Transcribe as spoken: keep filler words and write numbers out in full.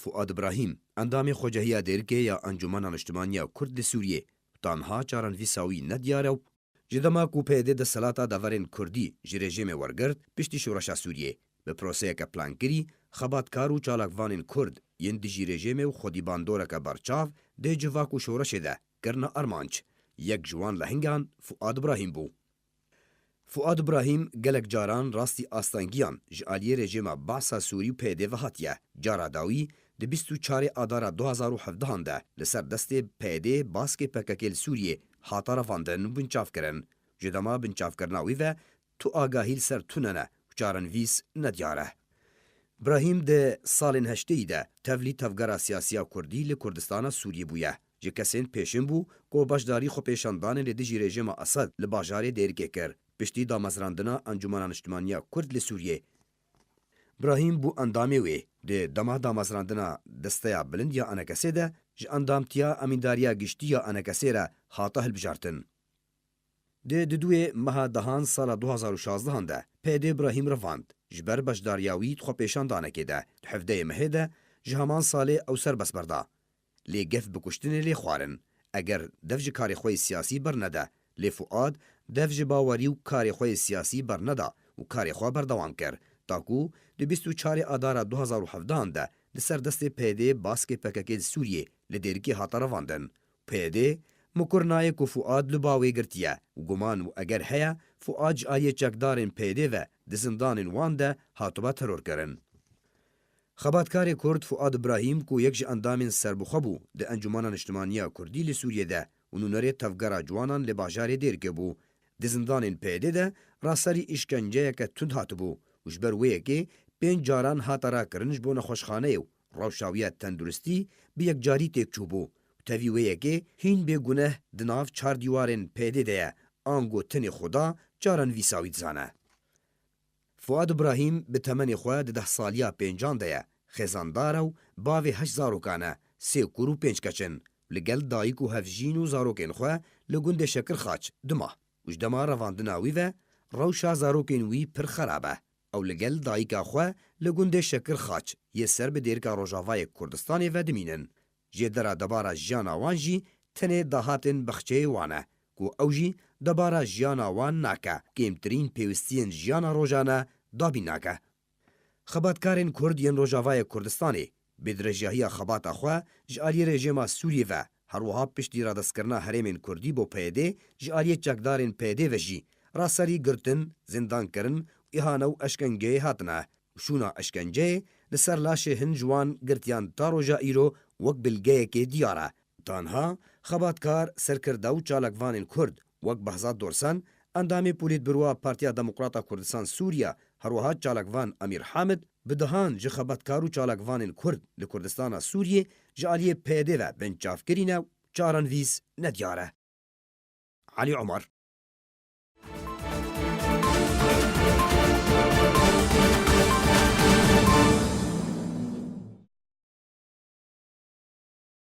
Fuad Ibrahîm, endamê Xwecehiya Dêrikê ya Encûmena Niştimaniya Kurd li Sûriyê, tanha çarenvîsa wî nediyar e û ji dema ku P Y D desthilata deverên Kurdî ji rejîmê wergirt, piştî şoreşa Sûriyê, bi proseyeke plankirî, xebatkar û çalakvanên Kurd yên dijî rejîmê û xwedî bandoreke berçav dê civak û şoreşê de kirine armanc. Yek ji wan lehingan Fuad Ibrahîm bû. Fuad Ibrahîm gelek caran rastî astengiyan ji aliyê rejîma Ba'sa Sûrî û P Y D ve hatiye. Cara dawî di bîst û çarê Adara du hazar û hevdehan de li ser destê P Y D baskê P K K li Sûriyê hate revandin û binçavkirin. Ji dema binçavkirina wî ve tu agahî li ser tune ne û çarenvîs nediyar e. Brahîm di salên heştêyî de tevlî tevgera siyasiya Kurdî li Kurdistana Sûriyê bûye. Ji kesên pêşin bû ku beşdarî xwepêşandanê li dijî rejîma Esed li bajarê Dêrikê kir, piştî damezrandina Encûmena Niştimaniya Kurd li Sûriyê. Brahîm bû endamê wê. Di dema damezrandina Desteya Bilind ya Enekesê de ji endamtiya Emîndariya Giştî ya Enekesê re hate hilbijartin. Di duduyê meha dehan sala du hazar û şazdehan de P Y D Brahîm revand. Ji ber beşdariya wî di xwepêşandanekê de di hevdeyê mehê de ji heman salê ew serbest berda. Lê gef bi kuştinê lê xwarin. Eger dev ji karê xwe yê siyasî bernede, lê Fuad dev ji bawerî û karê xwe yê siyasî berneda û karê xwe berdewam kir, ta ku di bîst û çarê Adara du hazar û hevdehan de di ser destê P Y D baskê P K K li Sûriyê li Dêrikê hate revandin. P Y D mikur nayê ku Fuad li ba wê girtiye û guman û eger heye Fuad ji aliyê çekdarên P Y D ve di zindanên wan de hatibe terorkirin. Xebatkarê Kurd Fuad Ibrahîm ku yek ji endamên serbixwe bû di Encûmena Niştimaniya Kurdî li Sûriyê de û nûnerê tevgera ciwanan li bajarê Dêrikê bû, di zindanên P Y D de raserî îşkenceyeke tund hatibû û ji ber wê yekê pênc caran hate rakirin ji bo nexweşxaneyê û rewşa wî ya tenduristî bi yekcarî têk çûbû û tevî wê yekê hîn bêguneh di nav çar dîwarên P Y D de ye, ango tenê Xuda çarenvîsa wî dizane. Fuad Ibrahîm bi temenê xwe di deh saliya pêncan de ye, xêzandar e û bavê heşt zarokan e, sê kur û pênc keç in. Li gel dayik û hevjîn û zarokên xwe li gundê Şekirxaç dima û ji dema revandina wî ve rewşa zarokên wî pir xerab e. Ew li gel dayika xwe li gundê Şekirxaç yê ser bi dêrika rojavayê Kurdistanê ve dimînin. Jêdera debara jiyana wan jî tenê dahatên baxçeyê wan e, ku ew jî debara jiyana wan nake, kêmtirîn pêwistiyên jiyana rojane dabîn nake. Xebatkarên Kurd yên Rojavayê Kurdistanê bi dirêjahiya xebata xwe ji aliyê rejîma Sûriyê ve, her wiha piştî radestkirina herêmên Kurdî bo P Y D ji aliyê çekdarên P Y D ve jî raserî girtin, zindankirin û îhane û eşkengeyê hatine û şûna eşkenceyê li ser laşê hin ji wan girtiyan ta roja îro wek bilgeyekê diyar e. Tanha xebatkar, serkirde û çalakvanên Kurd wek Behzat Dorsen, endamê Polîtburo a Partiya Demokrata Kurdistan Sûriye, her wiha çalakvan Emîr Hamid, bi dehan ji xebatkar û çalakvanên Kurd li Kurdistana Sûriyê ji aliyê P Y D ve binçavkirî ne û çarenvîs nediyar e. Elî Omer.